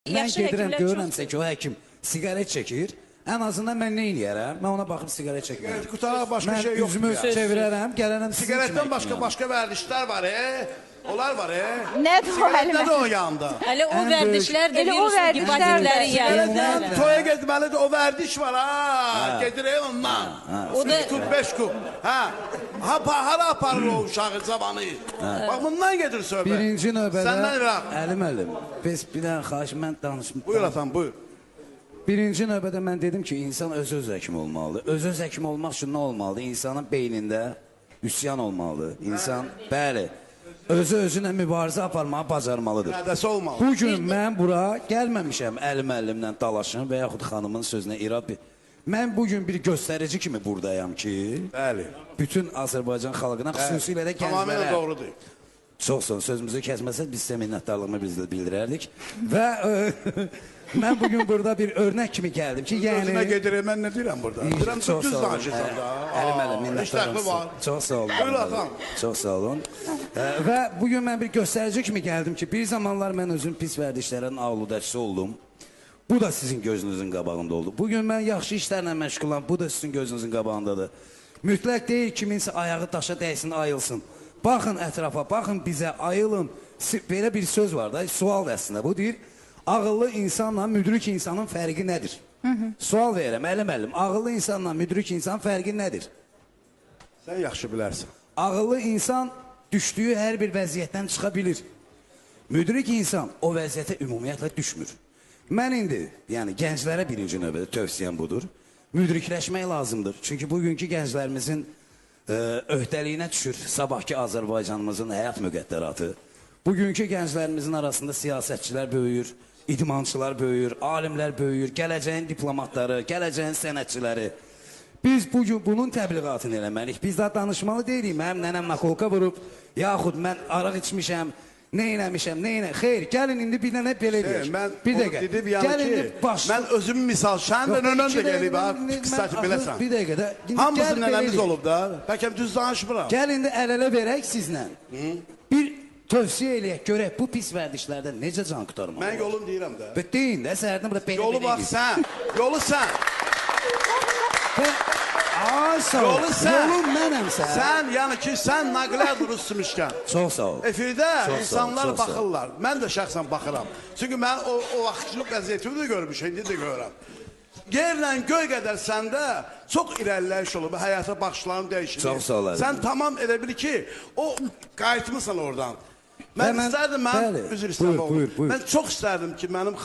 Mən Yaxşı gedirəm, həkimlər görürəmsə çoxdur. ki, o həkim siqaret çəkir. Ən azından mən nə eləyərəm? Mən ona baxıb siqaret çəkmərəm. Qurtaraq başqa Mən şey yoxdur. üzümü yəni. çevirərəm, gələrəm sizin kimi Siqaretdən həkim başqa yanına. başqa vərdişlər var, Onlar var, Nədir o Siqaret Əli nədir müəllim? o yanında? Hələ o Ən böyük- vərdişlər də Elə o virusun vərdişlər də. hepatitləri yayır. Siqaretdən toya getməlidir, o vərdiş var ha. Gedir ondan. O da 3 kub, 5 kub. Hə. Ha, hara aparır o uşağı, cavanı? Bax bundan gedir söhbət. Birinci növbədə Səndən iraq. Əli müəllim, biz bir dənə xahiş mən danışım. Buyur atam, buyur. Birinci növbədə mən dedim ki, insan öz-öz həkim olmalıdır. Öz-öz həkim olmaq üçün nə olmalıdır? İnsanın beynində üsyan olmalıdır. İnsan, bəli, özü-özünə mübarizə aparmağı bacarmalıdır. İradəsi olmalı. Bu gün mən bura gəlməmişəm Əli müəllimlə dalaşım və yaxud xanımın sözünə irad bir. Mən bu gün bir göstərici kimi buradayam ki, Bəli. bütün Azərbaycan xalqına, xüsusilə də Tamamilə gənclərə. doğrudur. Çox sağ olun, sözümüzü kəsməsəz biz sizə minnətdarlığımı biz də bildirərdik. Və mən bugün burada bir örnək kimi gəldim ki, yəni... Özünə gedir, mən nə deyirəm burada? Deyirəm, Çox düz sağ olun. danışırsan da. Əli müəllim, Aa, minnətdarım heç dəxli sizə. var. Çox sağ olun. Buyur müəllim. atam. Çox sağ olun. Və bugün mən bir göstərici kimi gəldim ki, bir zamanlar mən özüm pis vərdişlərin aludəçisi oldum. Bu da sizin gözünüzün qabağında oldu. Bugün mən yaxşı işlərlə məşğulam, bu da sizin gözünüzün qabağındadır. Mütləq deyil kiminsə ayağı daşa dəysin, ayılsın. Baxın ətrafa, baxın bizə, ayılın. Belə bir söz var da, sual əslində bu deyir. Ağıllı insanla müdrik insanın fərqi nədir? Sual verirəm, Əli müəllim, ağıllı insanla müdrik insanın fərqi nədir? Sən yaxşı bilərsən. Ağıllı insan düşdüyü hər bir vəziyyətdən çıxa bilir. Müdrik insan o vəziyyətə ümumiyyətlə düşmür. Mən indi, yəni gənclərə birinci növbədə tövsiyəm budur. Müdrikləşmək lazımdır. Çünki bugünkü gənclərimizin öhdəliyinə düşür sabahki Azərbaycanımızın həyat müqəddəratı. Bugünkü gənclərimizin arasında siyasətçilər böyüyür, idmançılar böyüyür, alimlər böyüyür, gələcəyin diplomatları, gələcəyin sənətçiləri. Biz bugün bunun təbliğatını eləməliyik. Biz daha danışmalı deyilik. Mənim nənəm nakolka vurub, yaxud mən araq içmişəm, nə eləmişəm, nə elə. Xeyr, gəlin indi bir dənə belə deyək. Mən Bir onu dəqiqə. dedim, yəni Gəlin ki, indi mən özümü misal, sən də nənəm də gəlib ha, kısaca biləsən. Bir dəqiqə də. İndi Hamısı gəl belə nənəmiz eləyək. olub da. Bəlkə düz danışmıram. Gəl indi əl-ələ verək sizlə. Bir tövsiyə eləyək, görək bu pis vərdişlərdən necə can qurtarmaq Mən olar. yolunu deyirəm də. Və deyin də, səhərdən burada belə Yolu belə bax eləyir. sən, yolu sən. Ay sağ ol. Yolu sən. Yolun mənəm sən. Sən, yəni ki, sən naqliyyat rusmuşkən. Çox sağ ol. Efirdə Çox sağ ol, insanlar çox sağ ol. baxırlar. Mən də şəxsən baxıram. Çünki mən o vaxtçılıq vəziyyətimi də görmüşəm, indi də görürəm. Yerlə göy qədər səndə çox irəliləyiş olub, həyata baxışların dəyişilir. Çox sağ ol, Əli. Sən tamam elə bil ki, o qayıtmısan oradan. Mən Və mən- istərdim, mən Bəli. üzr istəyirəm Buyur, oğlum. buyur, buyur. Mən çox istərdim ki, mənim xalqım